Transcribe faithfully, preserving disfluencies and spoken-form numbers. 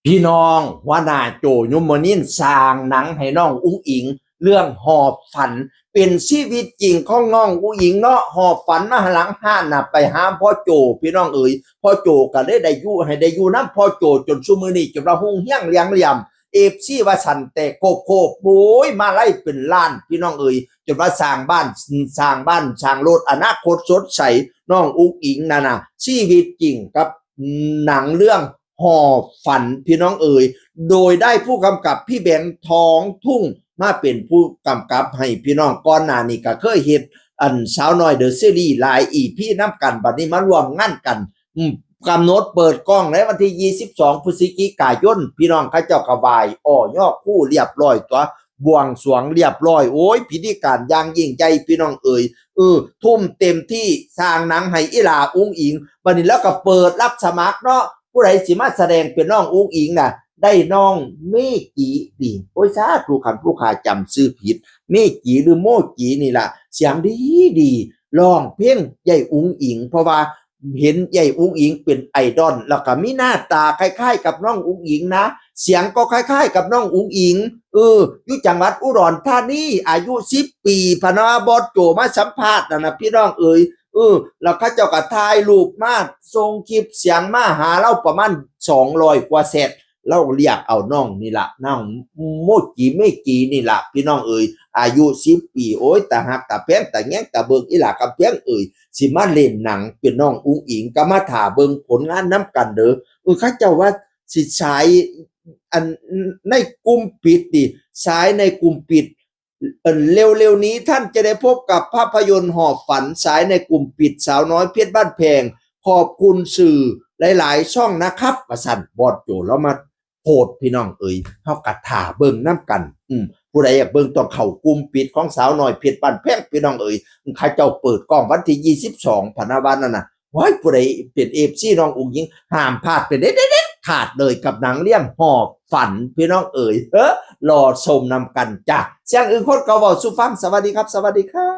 พี่น้อง หัวหน้าโจ ยมนินทร์ สร้างหนังให้น้องอุ๋งอิ๋ง เรื่องหอบฝัน เป็นชีวิตจริงของน้องอุ๋งอิ๋งเนาะ หอบฝันมาหลังห้านน่ะ ไปหาพ่อโจ พี่น้องเอ๋ย พ่อโจก็เลยได้อยู่ ให้ได้อยู่นำพ่อโจ จนซุมื้อนี้ จนว่าฮุ่งเฮียงเหลืองเหลี่ยม เอฟซี ว่าสั่นแตกโคบโคบ โอ้ย มาลัยเป็นล้าน พี่น้องเอ๋ย จนว่าสร้างบ้าน สร้างบ้าน สร้างรถ อนาคตสดใส น้องอุ๋งอิ๋งนั่นน่ะ ชีวิตจริงกับหนังเรื่องหอบฝัน พี่น้องเอ๋ย โดยได้ผู้กำกับพี่แบงค์ทองทุ่ง มาเป็นผู้กำกับให้ พี่น้อง ก่อนหน้านี้ก็เคยเฮ็ด อันสาวน้อยเดอะซีรีส์หลาย อีพี นำกัน บัดนี้มาร่วมงานกัน อืม กำหนดเปิดกล้องในวันที่ยี่สิบสองพฤศจิกายน พี่น้อง เขาเจ้าก็ไหว้อ้อยอคู่เรียบร้อย ตัวบวงสรวงเรียบร้อย โอ้ย พิธีการอย่างยิ่งใหญ่ พี่น้องเอ๋ย เออ ทุ่มเต็มที่ สร้างหนังให้อีหล่าอุ๋งอิ๋ง บัดนี้แล้วก็เปิดรับสมัครเนาะ ผู้ใดสิมาแสดงเป็นน้องอุ๋งอิ๋งน่ะ ได้น้องเมจีดี โอ้ย สาธุ คันผู้ขาจำชื่อผิด เมจีหรือโมจีนี่ล่ะ เสียงดีดี ร้องเพลงยายอุ๋งอิ๋ง เพราะว่าเห็นยายอุ๋งอิ๋งเป็นไอดอล แล้วก็มีหน้าตาคล้ายๆกับน้องอุ๋งอิ๋งนะ เสียงก็คล้ายๆกับน้องอุ๋งอิ๋ง เออ อยู่จังหวัดอุดรธานี อายุสิบปี พะนะ บอสโจมาสัมภาษณ์นั่นน่ะ พี่น้องเอ๋ย เออ แล้วเขาเจ้าก็ถ่ายรูปมา ส่งคลิปเสียงมาหาเราประมาณสองร้อยกว่าแชท เราเรียกเอาน้องนี่ล่ะ น้องโมจีเมจีนี่ล่ะ พี่น้องเอ๋ย อายุสิบปี โอ้ย ตาฮักตาแพง ตาแยงตาเบิ่ง อีหล่ากำแพงเอ๋ย สิมาเล่นหนังเป็นน้องอุ๋งอิ๋ง ก็มาถ่าเบิ่งผลงานนำกันเด้อ เออ เขาเจ้าว่าสิฉาย อัน ในกลุ่มปิดนี่ ฉายในกลุ่มปิด เอิ่น เร็วๆนี้ท่านจะได้พบกับภาพยนตร์หอบฝัน ฉายในกลุ่มปิด สาวน้อยเพชรบ้านแพง ขอบคุณสื่อหลายๆช่องนะครับ ว่าซั่น บอสโจเรามาโพสต์ พี่น้องเอ๋ย เฮาก็ถ่าเบิ่งนำกัน อืม ผู้ใดอยากเบิ่งต้องเข้ากลุ่มปิดของสาวน้อยเพชรบ้านแพง พี่น้องเอ๋ย เขาเจ้าเปิดกล้องวันที่ยี่สิบสอง พะนะ ว่านั่นน่ะ ว้าย ผู้ใดเป็นเอฟซีน้องอุ๋งอิ๋ง ห้ามพลาดเป็นเด็ดๆ ขาดเลยกับหนังเรื่องหอบฝัน พี่น้องเอ๋ย เฮ้อ รอชมนำกันจ้ะ เสียงอื่นคนก็เว้าสู่ฟัง สวัสดีครับ สวัสดีครับ